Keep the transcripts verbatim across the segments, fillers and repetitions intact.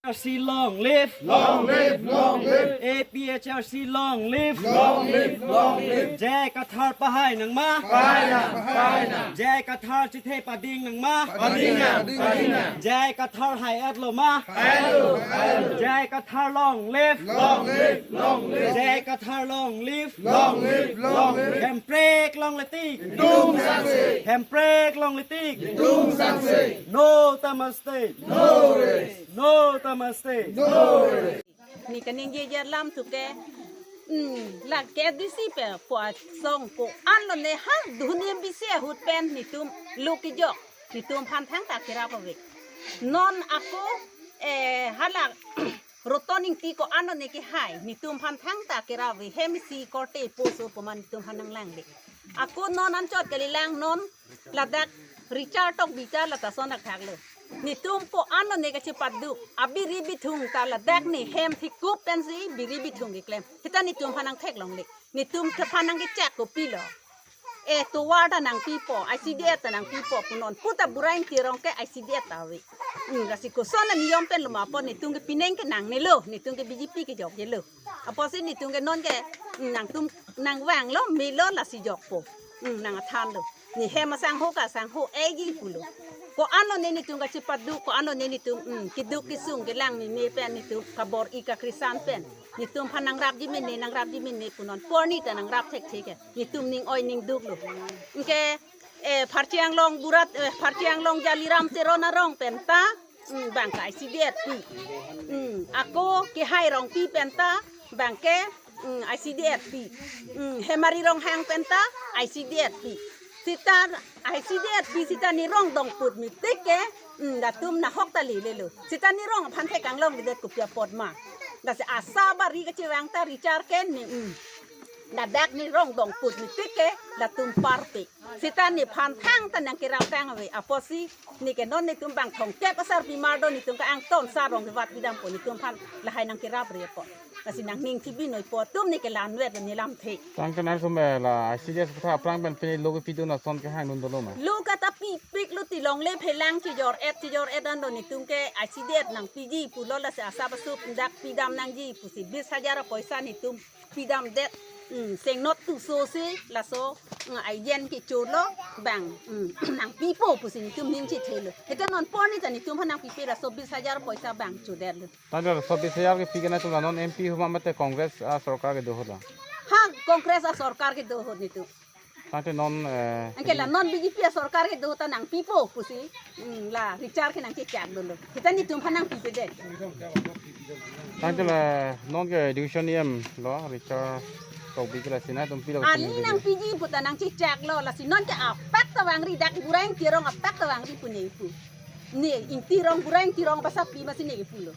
APHLC long live. Long live, long live. APHLC long live. Long live, long live. J I Kathar pahai nangma. Pahai nang, pahai nang. J I Kathar chethe pading nangma. Pading nang, pading nang. J I Kathar hai-etlo ma. Hai-etlo, hai-etlo. J I Kathar long live. Long live, long live. J I Kathar long live. Long live, long live. Hemprek longle tik. Tung sangse. Hemprek longle tik. Tung sangse. No Tamar State. No rest. No Tamar State. No rest. Ne kaningje alam thu ke, hmm, la ke disi pe po asong ko-anlo ne ha dunia bisi ahut pen netum lo kejok, netum aphan thangta kerap ave. Non ako, eh, hala Roton Ingti ko-anlo ne kehai, netum aphan thangta kerap ave, hem isi korte poso poma netum aphan nanglang le. Ako non anchot kalilang non ladak Richard Tokbi ta lata son thakthaklo. Netum ko-anlo ne kachepaduk, abiri bithung ta ladak ne hem thikup pensi biri bithung keklem. Seta netum aphan nangtheklongle. Netum aphan nangkechak kopilo. Eh, tovar ta nangpipo, ICDS ta nangpipo punon. Puta Burai Ingti arong ke ICDS ta ave. Hmm, lasi koson aniyom penlo ma apot netum ke pining ke nangnelo, netum ke BJP kejokjelo. Apotsi netum ke non ke, hmm, nangtum nangvanglo, melo lasi jokpo. Hmm, nang athanlo. Ne hem asangho ka asangho eiji pulo. Ko-anlo ne netum kachepaduk, ko-anlo ne netum, hmm, keduk kesung kelang meme pen netum kabor-i kakrisan pen. Netum aphan nangrapji mene, nangrapji mene punon. Porni ta nangrap thekthe ke. Netum ning oi ning duklo. Anke, eh, Pharchi Anglong Burat, eh, Pharchi Anglong Jaliram Teron arong penta, hmm, bang ke ICDS pi. Hmm, ako kehai Rongpi penta, bang ke, hmm, ICDS pi. Hmm, Hemari Ronghang penta, ICDS pi. Seta ICDS pi seta ne rong dongput metik ke, hmm, latum nahok ta lelelo. Seta ne rong aphan theklongledet kopi apot ma. Lasi asa bari kachevang ta Richard ke ne, hmm. Ladak ne rong dongput metik ke latum parpe. Seta nephan thangta nangkerap tang ave apotsi ne ke non netum bang thomkep asarpi mardon netum ke angton sa rong kevat pidampo netum aphan lahai nangkerap repo. Lasi nangning thibinoi po atum ne ke lanvet ne lamthe. Tangte nangtum, eh, la ICDS aphuthak aphrang pen pine lo kepidun ason kehangdun dolo ma? Lo kata pipiklo ti longle phelang chejor-et chejor-et an do netum ke ICDS nangpiji pulo lasi asap asup dak pidam nangji pusi bis hajar apoisa netum pidamdet, hmm, sengnotu so si laso, hmm, ayen kecholo bang, hmm, nangpipo pusi netum ning chethelo. Seta non porni ta netum aphan nangpipe laso bis hajar apoisa bang chodetlo. Tangte laso bis hajar kepi ke nangtum la non MP huma mate Congress asorkar kedo ahut lo? Ha, Congress asorkar kedo ahut netum. Tangte non, eh, anke la non BJP asorkar kedo ahut ta nangpipo pusi, hmm, la Richard ke nangchechak dolo. Seta netum aphan nangpipedet. Tangte la non ke Education EM lo Richard Tokbi ke lasi nangtum pilo? Ali nangpiji pu ta nangchechaklo, lasi non ke apak ta vangri, dak Burai Ingti arong apak ta vangri pu ne pu. Ne Ingti arong, Burai Ingti arong basa pi masi ne kepulo.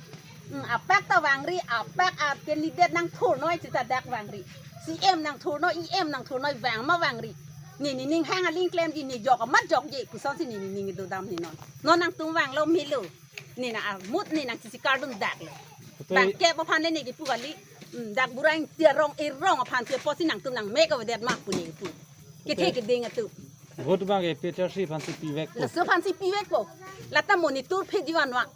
Hmm, apak ta vangri, apak a candidate nangthurnoi seta dak vangri. CEM nangthurnoi, EM nangthurnoi, vang ma vangri. Ne nening hang aling klemji, ne jok amat jokje, kosonsi ne nening kedodam ne non. Non nangtum vanglo melo. Ne nang amut ne nangchesikardun daklo. Bang kep aphan le ne kepu kali. Hmm, dak Burai Ingti arong erong aphan ke apotsi nangtum nangmek avedet ma pu ne kepu. Kethe keding atum. Vote bang ke APHLC aphansi pivekpo. Laso aphansi pivekpo. Lata mo ne turpheji vanvang.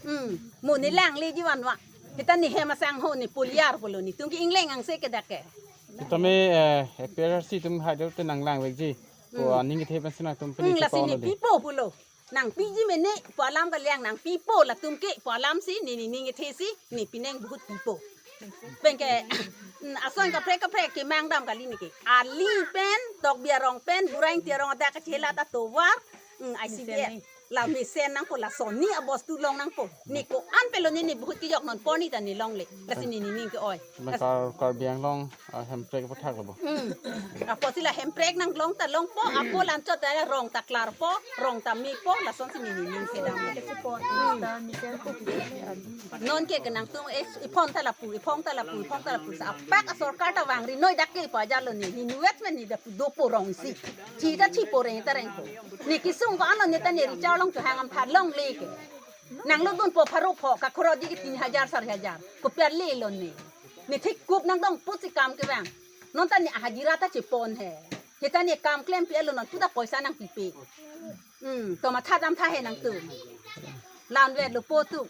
Hmm, mo ne langleji vanvang. Seta ne hem asangho ne poliar pulo netum ke ingleng angse ke dak ke. Tame, eh, APHLC atum haidote nanglangvekji. Ko, hmm, aning kethe pensi nangtum, hmm, pine lasi chepa ne onode pipo pulo. Nangpiji mene pu alam kaliang, nangpipo latum ke pu alamsi ne nening kethe si ne pining bahut pipo. Pen ke, mm, ason kaprek kaprek kemang dam kali ne ke. Ali pen, Tokbi arong pen, Burai Ingti arong adak kachela ta tovar, mm, ICDS. La mesen nangpo, lason ne abostu long nangpo. Ne ko-an pelo ne, ne bahut kejok non porni ta ne longle. Lasi ne nening ke-oi. Mas Kar-, Karbi Anglong, ah, hemprek aphuthak lo bo. Hmm. Apotsi la hemprek nanglong ta longpo, apo la anchot ta rong ta klarpo, rong ta mepo, lasonsi ne nening kedam. Non ke kenangtum, eh, iphong ta lapu, iphong ta lapu, iphong ta lapu. Sa apak asorkar ta vangri noi dak ke pa jalo ne, ne investment ne dak dopo rong isi. Chi ta chipo reng ta rengpo. Ne kesung ko-anlo ne ta ne Richard along chohang am tha longle ke. Nanglo dunpo pharo pho, kakhoroji ke tin hajar, sar hajar. Kopi ale lo ne. Ne thik kup nangdong putsi kam kevang. Non ta ne hajira ta chepon he. Seta ne kam klem pi alo non puta poisa nangpipe. Hmm, to matha dam tha he nangtum. Lanvetlo po tu.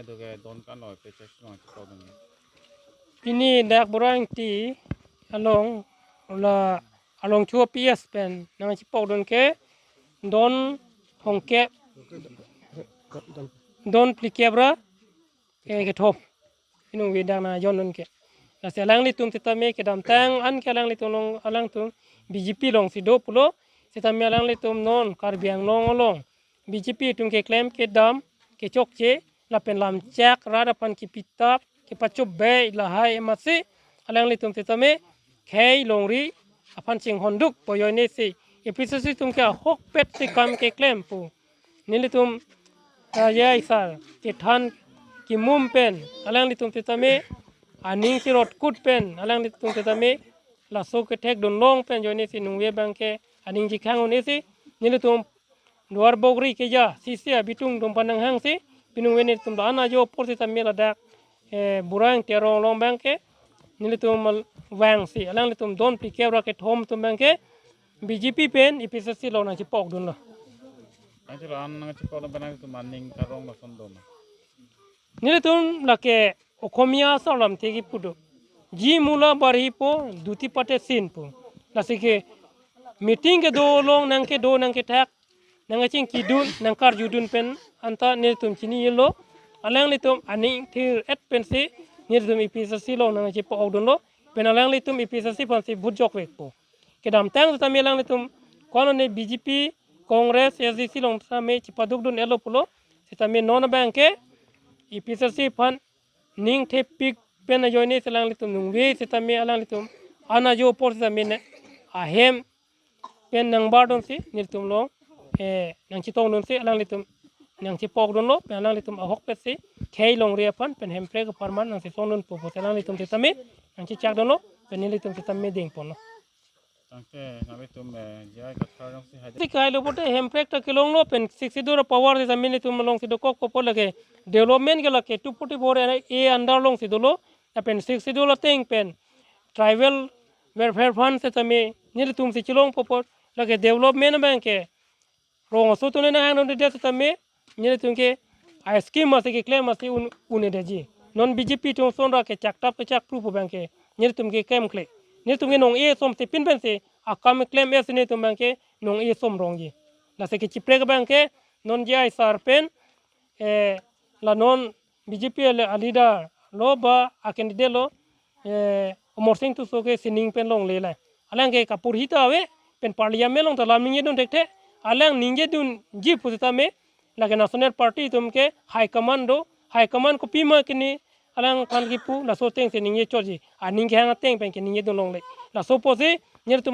Aduke don kan lo pe chek nangchipokdun. Pini dak Bura Ingti along la along chu P S pen nangchipokdun ke don thomkep, don phlikep ra ke kethom. Inung vedak nangjoindun ke. Lasi alanglitum sitame kedamtang an ke alanglitum along alangtum B J P alongsi do pulo. Sitame alanglitum non Karbi Anglong along B J P atum keklem kedam kechokche lapen lamchak rat aphan kepitap kepachobei lahai amatsi alanglitum sitame khei longri aphan chinghonduk pu ajoinesi A P C C atum ke ahokpet si kam keklem pu nelitum, ah, J I sir kethan kimum pen alanglitum sitame aning si rotkut pen alanglitum sitame laso kethekdun long pen ajoinesi nungve abangke aning chikhang-un-esi nelitum Duarbagori keja sisi abitung atum aphan nanghangsi pinungve nelitum la-an ajo apor sitame ladak, eh, Bura Ingti arong along abangke nelitum vangsi alanglitum don phlikep ra kethom atum abangke B J P pen A P C C along nangchipokdunlo. Nangchilo an nangchipokdun pen nangtum aning karong lason doma. Nelitum lake Okhomia asar lamthe kipu do. Ji mula barhi po, duti pate sin po. Lasi ke meeting kedo along nangkedo nangkethak nangkachingkidun nangkarjudun pen anta nelitum chinilo. Alanglitum aning thir-et pensi nelitum A P C C along nangchipokdunlo. Pen alanglitum A P C C aphansi vote jokvekpo. Kedamtang sitame alanglitum konone B J P, Congress, S D C along sitame chipadukdun-etlo pulo. Sitame non abangke A P C C aphan ning thepik pen ajoinesi alanglitum nungve sitame alanglitum an ajo apor sitame ne ahem pen nangbardunsi nelitum along, eh, nangchitongdunsi alanglitum nangchipokdunlo pen alanglitum ahokpetsi khei longri aphan pen hemprek apharman nangchitongdunpo pusi alanglitum sitame nangchichakdunlo pen nelitum sitame dengponlo. Tangte nangtum, eh, J I kathar jongsi hai. Si kailo pote hemprek ta kelonglo pen Sixth Schedule power sitame nelitum alongsi dokokpo pu lake development ke lake two forty-four A under alongsi dolo lapen Sixth Schedule ateng pen tribal welfare fund sitame nelitumsi chelongpo pu lake development abangke rong aso atum nanghangdunde sitame nelitum ke a-scheme masi keklem masi un-, un-edetji. Non B J P atum ason ra kechaktap kechakpru pu abangke nelitum ke klemkle. Nelitum ke nong-e som si pin pensi akam klem-etsi nelitum abangke nong-e som rongji. Lasi kechiprek abangke non J I sir pen, eh, la non B J P ale a-leader lo ba a-candidate lo, eh, Amarsing Tisso ke sining pen longle la. Alang ke kaporhi ta ave pen parliament along ta lam ningjedun thekthe. Alang ningjedunji pusitame lake National Party atum ke high command do, high command kopima kini alangphan kipu laso atengsi ningje chotji. Aning kehang ateng pen ke ningjedun longle. Laso pusi nelitum